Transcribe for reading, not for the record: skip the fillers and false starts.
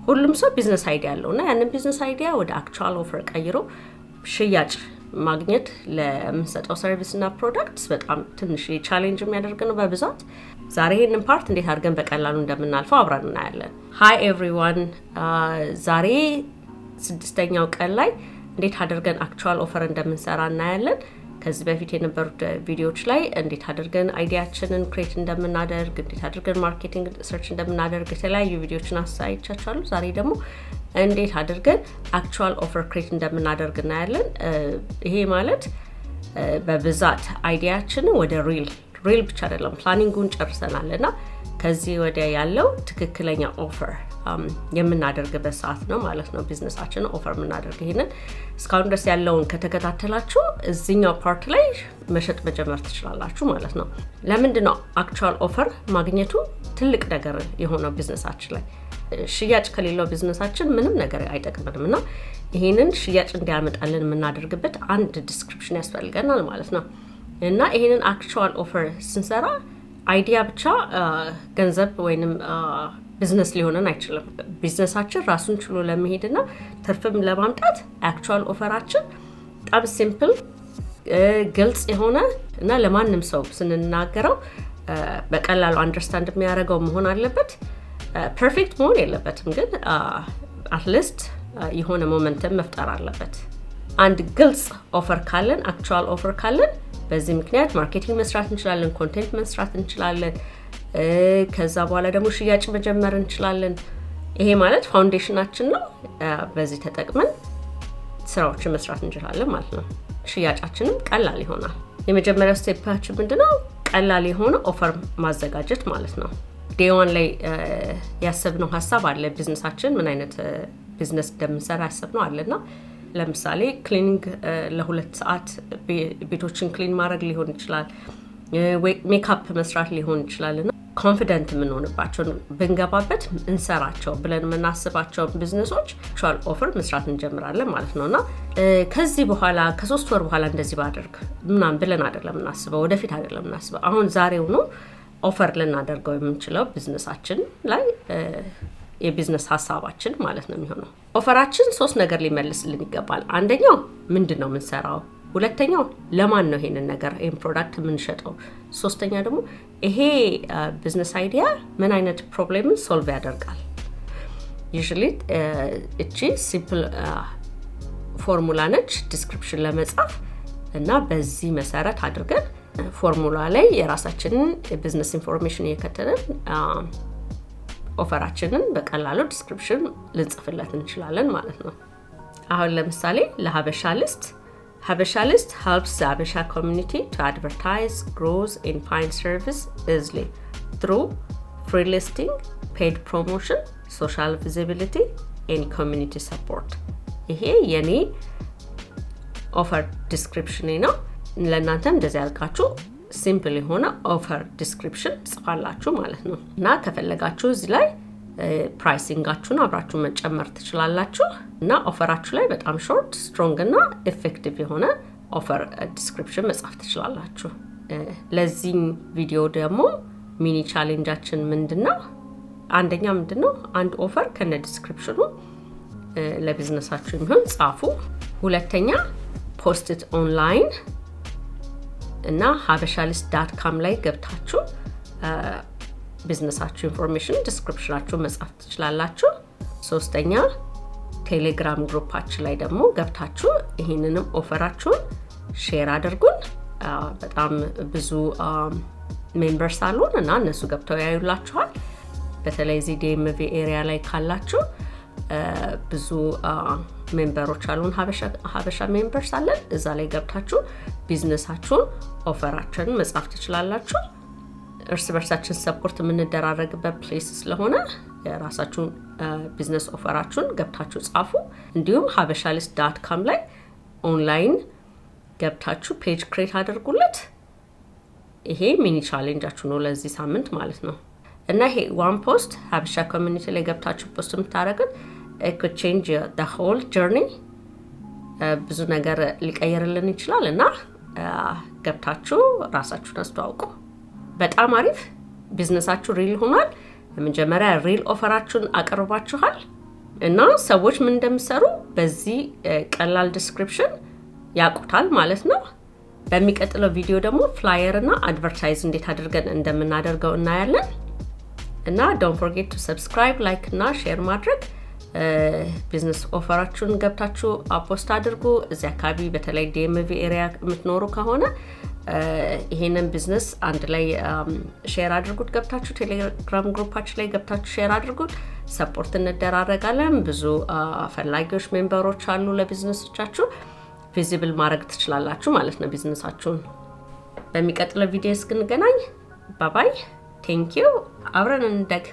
ሁሉም ሰው business idea አለው እና ያንን business idea ወደ actual offer ቀይሮ ሽያጭ ማግኘት ለምንሰጠው service እና products በጣም ትንሽ challenge የሚያደርግ ነው በብዛት። ዛሬ ይህንን part እንዴት አድርገን በቀላሉ እንደምናልፈው አብረን እናያለን። Hi everyone፣ ዛሬ ስድስተኛው ቀን ላይ እንዴት አድርገን actual offer እንደምንሰራ እናያለን። ከዚህ በፊት የነበሩት ቪዲዮዎች ላይ እንዴት አድርገን idea ችንን create እንደምናደርግ፣ እንዴት አድርገን marketing search እንደምናደርግ የተለያዩ ቪዲዮችን አሳይቻችኋለሁ። ዛሬ ደግሞ እንዴት አድርገን actual offer create እንደምናደርግ እናያለን። ይሄ ማለት በብዛት idea ችንን ወደ real ብቻ አይደለም፣ planning ኡን ጨርሰናል እና ከዚህ ወዲያ ያለው ትክክለኛ offer የምናደርግበት ሰዓት ነው ማለት ነው። Business ኣችንን offer የምናደርግ ይሄንን እስካሁን ድረስ ያለውን ከተከታተላችሁ እዚኛው part ላይ መሸጥ መጀመር ትችላላችሁ ማለት ነው። ለምንድን ነው actual offer ማግኘቱ ትልቅ ነገር የሆነው ቢዝነሳችን ላይ? ሽያጭ ከሌለው ቢዝነሳችን ምንም ነገር አይጠቅምንም እና ይሄንን ሽያጭ እንዲያመጣልን የምናደርግበት አንድ description ያስፈልገናል ማለት ነው። እና ይሄንን actual offer ስንሰራ idea ብቻ ገንዘብ ወይንም ቢዝነስ ሊሆነን አይችልም። ቢዝነሳችን ራሱን ችሎ ለመሄድና ትርፍም ለማምጣት actual offer ኣችን በጣም simple፣ ግልጽ የሆነ እና ለማንም ሰው ስንናገረው በቀላሉ understand የሚያደርገው መሆን አለበት። Perfect መሆን የለበትም፣ ግን at least የሆነ momentum መፍጠር አለበት። አንድ ግልጽ offer ካለን፣ actual offer ካለን በዚህ ምክንያት marketing መስራት እንችላለን፣ content መስራት እንችላለን። ከዛ በኋላ ደግሞ ሽያጭ መጀመር እንችላለን። ይሄ ማለት foundation ኣችን ነው። በዚህ ተጠቅመን ስራዎችን መስራት እንችላለን ማለት ነው። ሽያጫችንም ቀላል ይሆናል። የመጀመሪያው step ኣችን ምንድነው? ቀላል የሆነ offer ማዘጋጀት ማለት ነው። Day one ላይ ያሰብነው ሀሳብ አለ። ቢዝነሳችን ምን አይነት ቢዝነስ እንደምንሰራ ያሰብነው አለና ለምሳሌ cleaning፣ ለ2 ሰዓት ቤቶችን clean ማድረግ ሊሆን ይችላል። ሜካፕ መስራት ሊሆን ይችላል እና confident የምንሆንባቸውን፣ ብንገባበት እንሰራቸው ብለን የምናስባቸውን business ኦች actual offer መስራት እንጀምራለን ማለት ነው። እና ከዚህ በኋላ፣ ከ3 ወር በኋላ እንደዚህ ባደርግ ምናምን ብለን አይደለም የምናስበው፣ ወደፊት አይደለም የምናስበው። አሁን ዛሬውኑ offer ልናደርገው የምንችለው ቢዝነሳችን ላይ የቢዝነስ ሀሳባችን ማለት ነው የሚሆነው። Offer ኣችን ሶስት ነገር ሊመልስልን ይገባል። አንደኛው ምንድን ነው የምንሰራው? ሁለተኛው ለማን ነው ይሄንን ነገር፣ ይህን product የምንሸጠው? ሶስተኛ ደግሞ ይሄ business idea ምን አይነት problem ን solve ያደርጋል? Usually እቺ simple formula ነች description ለመጻፍ እና በዚህ መሰረት አድርገን ፎርሙላ ላይ የራሳችንን የ business information እየከተልን offer ኣችንን በቀላሉ description ልንጽፍለት እንችላለን ማለት ነው። አሁን ለምሳሌ ለሀበሻ ሊስት፣ ሀበሻ ሊስት helps the Habesha community to advertise, grows and find service easily through free listing, paid promotion, social visibility and community support። ይሄ የኔ offer description ነው። ለእናንተም እንደዚህ ያልካችሁ simple የሆነ offer description ጽፋላችሁ ማለት ነው። እና ከፈለጋችሁ እዚህ ላይ pricing ኣችሁን አብራችሁ መጨመር ትችላላችሁ። እና offer ኣችሁ ላይ በጣም short፣ strong እና effective የሆነ offer description መጻፍ ትችላላችሁ። ለዚህ ቪዲዮ ደግሞ mini challenge ኣችን ምንድን ነው? አንደኛ ምንድን ነው? አንድ offer ከነ description ኑ ለ business ኣችሁ የሚሆን ጻፉ። ሁለተኛ post it online እና ሀበሻሊስት.com ላይ ገብታችሁ business ኣችሁ information description ኣችሁ መጻፍ ትችላላችሁ። ሶስተኛ ቴሌግራም group ኣችን ላይ ደግሞ ገብታችሁ ይህንንም offer ኣችሁን share አድርጉን። በጣም ብዙ members አሉን እና እነሱ ገብተው ያዩላችኋል። በተለይ እዚህ DMV area ላይ ካላችሁ ብዙ member ኦች አሉን፣ ሀበሻ members አለን። እዛ ላይ ገብታችሁ business ኣችሁን offer ኣችንን መጻፍ ትችላላችሁ። እርስ በርሳችን support የምንደራረግበት place ስለሆነ የራሳችሁን business offer ኣችሁን ገብታችሁ ጻፉ። እንዲሁም ሀበሻሊስት.com ላይ ኦንላይን ገብታችሁ page create አድርጉለት። ይሄ mini challenge ኣችሁ ነው ለዚህ ሳምንት ማለት ነው። እና ይሄ one post ሀበሻ community ላይ ገብታችሁ post የምታደርጉት could change the whole journey፣ ብዙ ነገር ሊቀይርልን ይችላል እና ገብታችሁ ራሳችሁን አስተዋውቁ። በጣም አሪፍ፣ business ኣችሁ real ሆኗል። የመጀመሪያ real offer ኣችሁን አቅርባችኋል። እና ሰዎች ምን እንደምትሰሩ በዚህ ቀላል description ያውቁታል ማለት ነው። በሚቀጥለው ቪዲዮ ደግሞ flyer እና advertise እንዴት አድርገን እንደምናደርገው እናያለን። እና don't forget to subscribe፣ like እና share ማድረግ። Business offer ኣችሁን ገብታችሁ post አድርጉ። እዚህ አካባቢ በተለይ DMV area የምትኖሩ ከሆነ ይሄንን ቢዝነስ አንድ ላይ share አድርጉት። ገብታችሁ ቴሌግራም group ኣችን ላይ ገብታችሁ share አድርጉት። Support እንደራረጋለን። ብዙ ፈላጊዎች member ኦች አሉ። ለ business ኦቻችሁ visible ማድረግ ትችላላችሁ ማለት ነው ቢዝነሳችሁን። በሚቀጥለው ቪዲዮ እስክንገናኝ bye bye። Thank you። አብረን እንደግ።